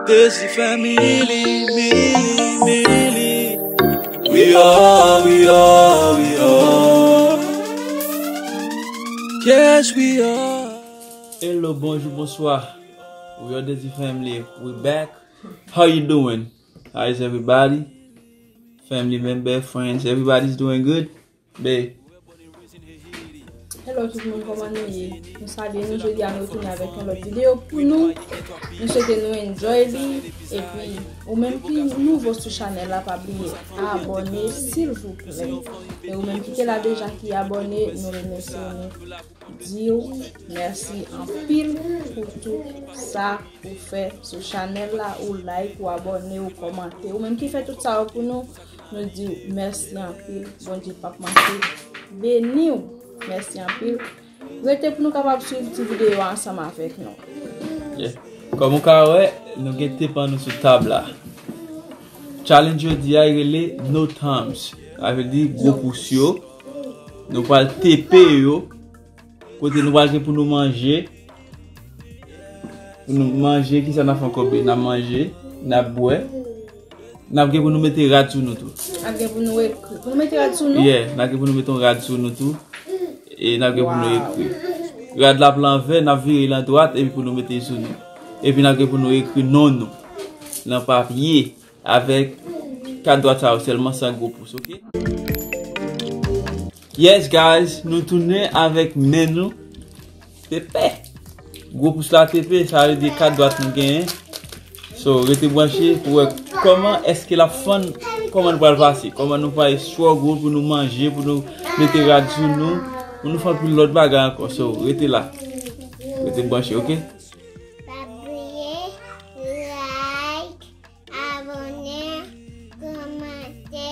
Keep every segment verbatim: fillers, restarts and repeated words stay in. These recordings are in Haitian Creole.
Desi Family, Mili, Mili. We are, we are, we are. Yes, we are. Hello, bonjou, bonswa. We are Desi Family. We back. How you doing? How is everybody? Family member, friends, everybody's doing good? Babe. Hello tout moun, kòman nou ye? Nou salye nou, jodi a nou retounen avèk yon lòt videyo pou nou. Nou swete nou enjoy li. Epi, ou menm ki nouvo sou chanèl la, pa bliye abòne, silvouplè. E ou menm ki te la deja, ki abòne, nou remèsye nou. Di w mèsi anpil pou tout sa ou fè sou chanèl la, ou like, ou abòne, ou kòmante. Ou menm ki fè tout sa yo pou nou, nou di w mèsi anpil. Bondye p ap manke beni w. Mèsi anpil. Rete pou nou kapab swiv ti videyo a ansanm avèk nou. Yeah. Kòm ou ka wè, nou gen tepan nou sou tab la. Challenge jodi a rele No Thumbs. Sa vle di gwo pous yo. Nou pral tepe yo. Kote nou pral gen pou nou manje. Pou nou manje, kisa n ap fè ankò, babe? N ap manje, n ap bwè. N ap gen pou nou mete rad sou nou tou. N ap gen pou nou ekri. Pou nou mete rad sou nou? Yeah, n ap gen pou nou mete yon rad sou nou tou. E n ap gen pou nou ekri. Rad la ap lanvè, n ap vire l andwat, epi pou nou mete l sou nou. Epi n ap gen pou nou ekri non nou nan papye avèk kat dwat sa yo sèlman, san gwo pous, oke? Yes, guys, nou tounen avèk men nou. Tepe. Gwo pous la tepe, sa vle di kat dwat nou genyen. So, rete branche pou wè kòman èske l ap fann, kòman nou pral pase, kòman nou pral struggle pou nou manje, pou nou mete rad sou nou, pou nou fè anpil lòt bagay ankò. So, rete la. Rete branche, oke? Pa bliye like, abòne, kòmante,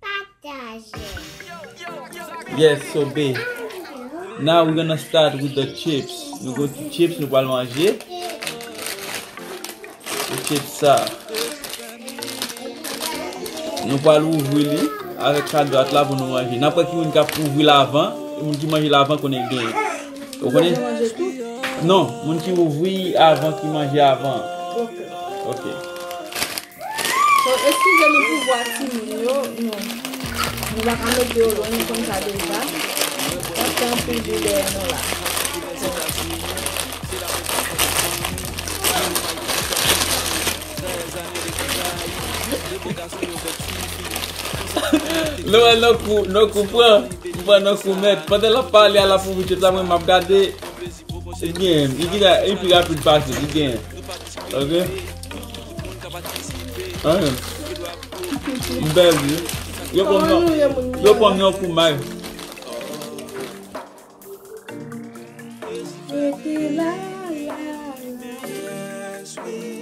pataje. Yes, so babe. Now we're gonna start with the chips. Nou gon ti chips, nou pral manje. Ti chips sa. Nou pral ouvri li avèk kat dwat la pou nou manje. N ap wè ki moun k ap ouvri l avan. Moun ki manje l avan konnen l genyen. Ou konnen? Non, moun ki ouvri avan, ki manje avan. Ok. Ok. So, eskize nou pou vwa timoun yo, nou, nou pa ka mete yo lwen, nou konn sa deja. Sa fè anpil bri dèyè nou la. Nou wè nan kou, nan kou pran, pran nan kou mèt. Pandan l ap pale a, l ap ouvri tèt la, mwen m ap gade. Li genyen, li genyen, li pi rapid pase, li genyen. Ok? Anyen. M pèdi. Yo pran m nan, yo pran m nan kou may.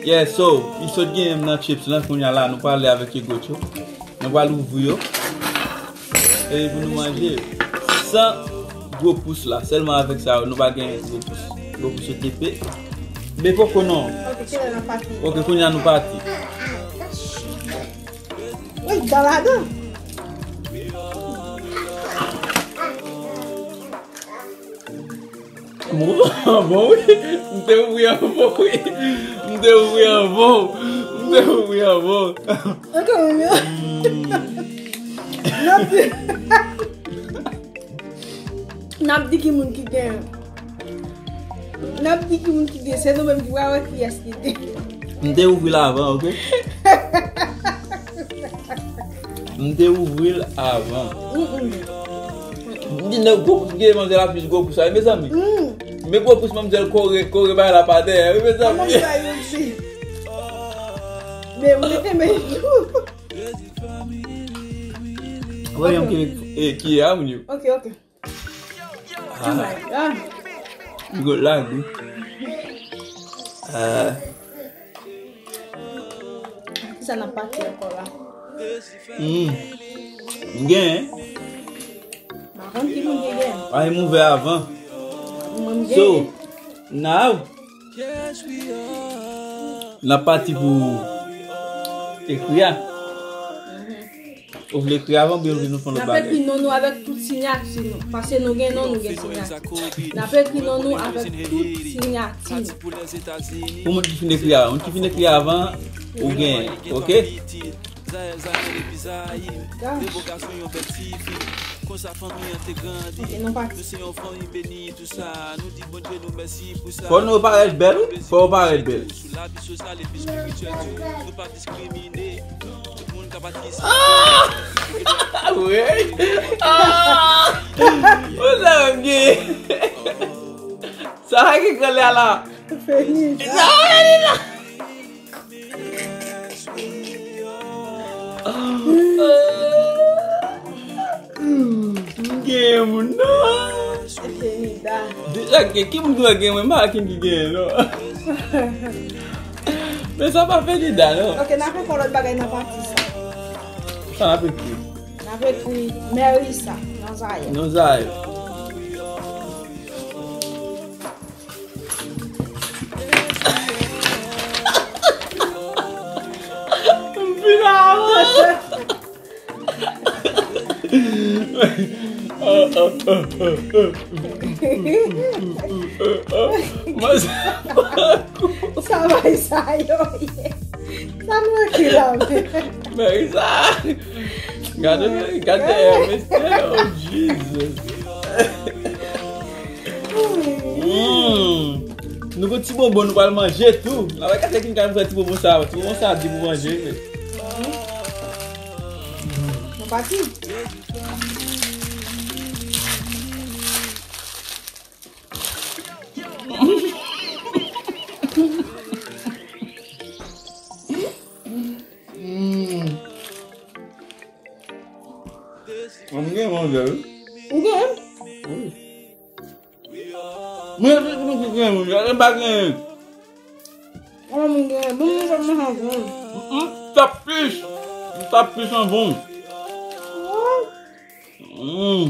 Yeah, so, li sot genyen m nan chips lan, kounye a la, nou pale avèk Hugo Cho. Nou pral ouvri yo. E pou nou manje. San gwo pous la. Sèlman avèk sa yo, nou pa gen gwo pous. Gwo pous yo tepe. Men poko non. Ok, kilè n ap pati? Ok, kounye a nou pati. Wi, dan ladan. M ouvri anvan, wi. M te ouvri anvan, wi. M te ouvri anvan. M te ouvri anvan. Ok, wi. N ap di, n ap di ki moun ki gen. N ap di ki moun ki gen. Se nou menm ki pral wè kiyès ki gen. M te ouvri l avan, ok? M te ouvri l avan. Mm-mm. M di nèg gwo pous gen manzè la plis gwo pous la, wi, mezanmi. Mm. Men gwo pous manzè kore, kore bagay la pa dèyè, wi, mezanmi. Kòman sa yo di? Men ou te men. Wè yon ki, eh, ki a moun yo. Ok, ok. Ah. Too much. Ah. Gwo lag, wi. Ah. Kisa n ap pati ankò la? Hmm. M gen. M pa konn ki moun ki gen. Ay, m ouvè avan. Mwen m gen. So, now, n ap pati pou ekri a. Mhm. Ou vle ekri avan oubyen ou vle nou fè yon lòt bagay? N ap ekri non nou avèk tout siyati nou. Paske nou gen non, nou gen siyati. N ap ekri non nou avèk tout siyati nou. Pou moun ki fin ekri avan. Moun ki fin ekri avan, ou gen, oke? Gosh. Ok, nou pati. Fò nou parèt bèl, wi. Fò nou parèt bèl. Ah! Wi. Ah! Ou sa m gen? Sa a ki kole a la? Feni. Sa a feni la. M gen moun non. Fenida. Deja gen, ki moun ki wè gen mwen, m pa wè ki gen non. Men sa pa Fenida non. Ok, n ap fè yon lòt bagay nan pati sa. Sa n ap ekri? N ap ekri Merisa, non Zayè. Non Zayè. M fin avan. Mwen sa pa kou. Sa bay sa yo ye. Sa nou ekri la menm? Men sa. Gade, gade, mesye, oh Jesus. Mm. Nou gon ti bonbon nou pral manje tou. N ap gade ki ka fè ti bonbon sa. Ti bonbon sa di pou manje vre. Nou pati. Mm. Mwen gen manje wi. Ou gen? Wi. Mwen se moun ki gen moun, gade m pa gen. Mwen mwen gen, bon mwen manje anvan. M tap plis. M tap plis anvan. Mm.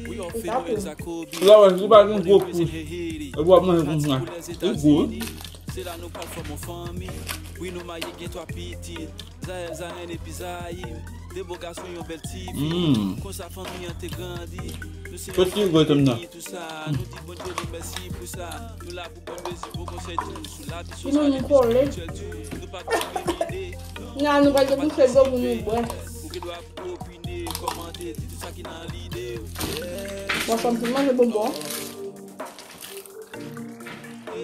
Ou la wè, si w pa gen gwo pous, epi w ap manje konsa, li gwo wi. Se la nou pral fòm yon fanmi. Wi, nou marye, gen twa pitit. Zayèl, Zayèn epi Zayim. De bo gason, yon bèl ti fi. Mm. Konsa fanmi an te grandi. Nou se yon fanmi ini tou sa. Nou di Bondye nou mèsi pou sa. Nou la pou bon mezi, bon konsèy tou. Sou lavi sosyal epi espirityèl tou. Nou pa diskrimine. Nan, nou pa debouche dlo pou nou bwè. Ou gen dwa opine, kòmante, di tout sa ki nan lide w. Bon, fanm fin manje bonbon.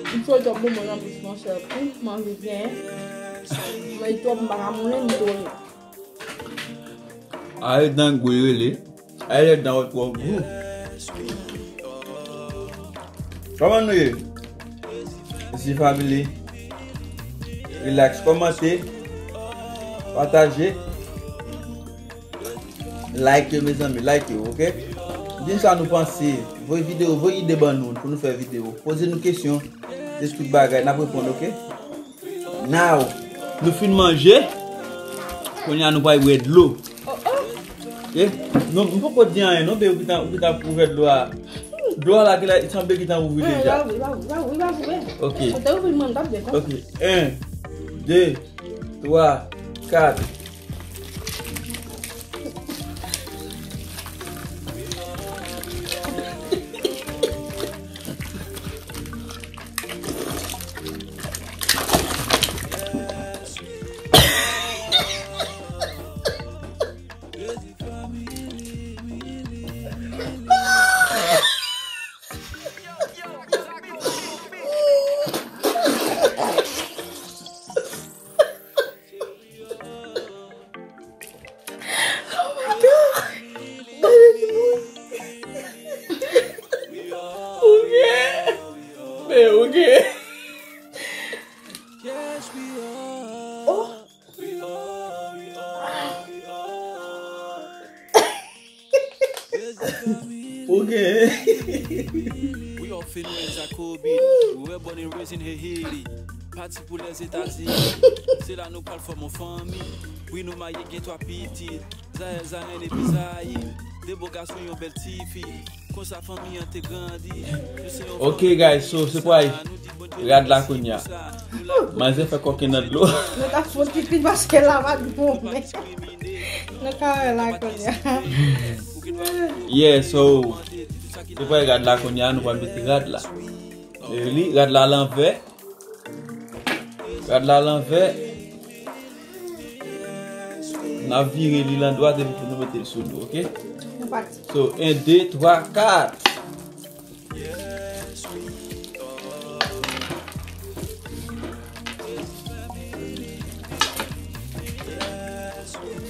M sot ap bonbon nan bouch monchè. Wi, manje byen. Mwen twòp, m pa ka moulen, m twò. Aye dan gou rele. Aye dan twò gou. Kòman nou ye? Isi family. Relax, kòmante, pataje. Like yo, mezanmi, like yo, oke? Di n sa nou panse. Voye videyo, voye ide ban nou pou nou fè videyo. Poze nou kesyon de tout bagay, n ap reponn, oke? Now, nou fin manje. Kounye a nou pral bwè dlo. Oke? Non, m poko di anyen, non, be ou ki ta, ou ki ta ouvè dlo a. Dlo a la ki la, sanble ki ta ouvri deja. Oke. Oke. En, de, twa, kat. Ou gen? Men ou gen? Oh. Ou gen? We all Fenouil Jacobi. We were born and raised in Haiti. Pati pou Lèzetazini. Se la nou pral fòm yon fanmi. Wi, nou marye, gen twa pitit. Zayèl, Zayèn epi Zayim. De bo gason, yon bèl ti fi. Konsa fanmi an te grandi. Nou se yon fanmi. Ok, guys, so, se pral. Nou di Bondye Rad la kounye a. Manzè fè kòken nan dlo. Nou t ap fè pipi paske la pa t bon, men nou ka wè la kounye a. Yeah, so, nou pral rad la kounye a, nou pral mete rad la. E li, rad la lanvè. Rad la lanvè. N ap vire li landwat epi pou nou mete l sou nou, oke? Nou pati. So, en, de, twa, kat.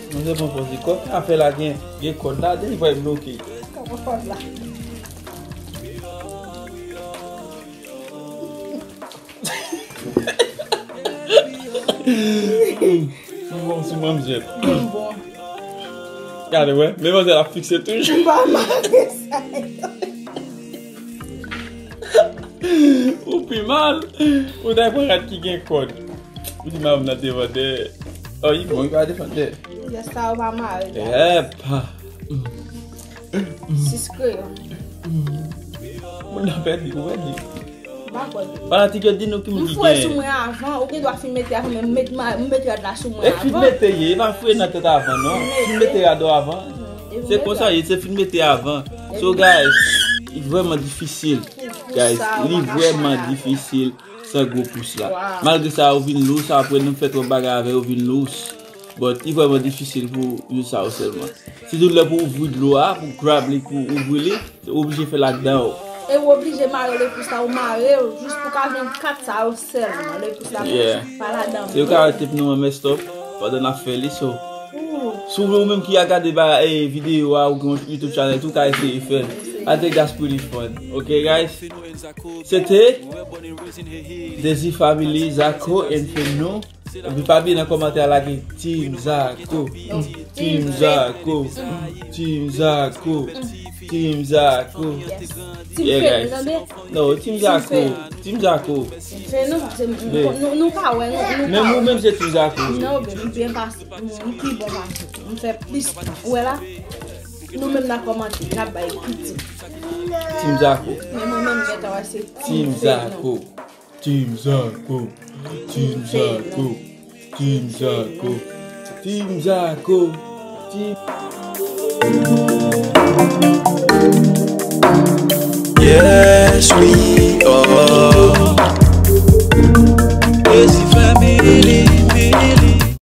Mwen se pran pòz li. Kòd afè la gen, gen kòd la, depi pral bloke. Kòman kòd la? Bon, sou manzè. Bon. Gade, wè. Men manzè la fikse toujou. M pa mare sa yo. Ou pi mal. Ou ta pran rad ki gen kòd. Ou di madanm nan te vandè. Oh, li bon, li pa te vandè. Yè sa yo pa mare. Epa. Sis kreyon. Moun nan pèdi, ou pèdi. M pa kwè. Fanatik yo, di nou ki moun ki genyen. M foure sou mwen avan, ou gen dwa fin mete avan, men m met ma-, m met rad la sou mwen avan. E fin mete ye, e pa foure nan tèt avan, non. Fin mete rad ou avan. Se konsa ye, se fin mete avan. So, guys, li vrèman difisil. Guys, li vrèman difisil san gwo pous la. Malgre sa, ou vin lous, apre nou fè twòp bagay avè ou, vin lous. But, li vrèman difisil pou ou sa yo sèlman. Sitou lè pou ouvri dlo a, pou grab li, pou ouvri li, ou oblije fè l ak dan ou. E ou oblije mare lepous la, ou mare l jis pou ka jwenn kat sa yo sèlman. Lepous la pa ladan. Se yo ka rete pou nou an mestòp pandan n ap fè li, so. Si w menm ki a gade ba, eh, videyo a, ou gen yon YouTube channel, tou ka eseye fè l. Ate gaspili fun. Ok, guys? Se te Desi Family, Zako and Fenno. Epi pa bliye nan kòmantè a lage Team Zako. Team Zako. Team Zako. Team Zako. Yeah, guys. No, Team Zako. Team Zako. Se nou, se nou, nou, nou ka wè, nou, nou ka wè. Menm ou menm se Team Zako. Non, men m byen pase, m pi bon pase. M fè plis. Ou wè la? Nou menm nan kòmantè, n ap bay piti. Team Zako. Men mwen menm, mwen ta wè se Team Zako. Team Zako. Team Zako. Team Zako. Team Zako. Team Yes, we are.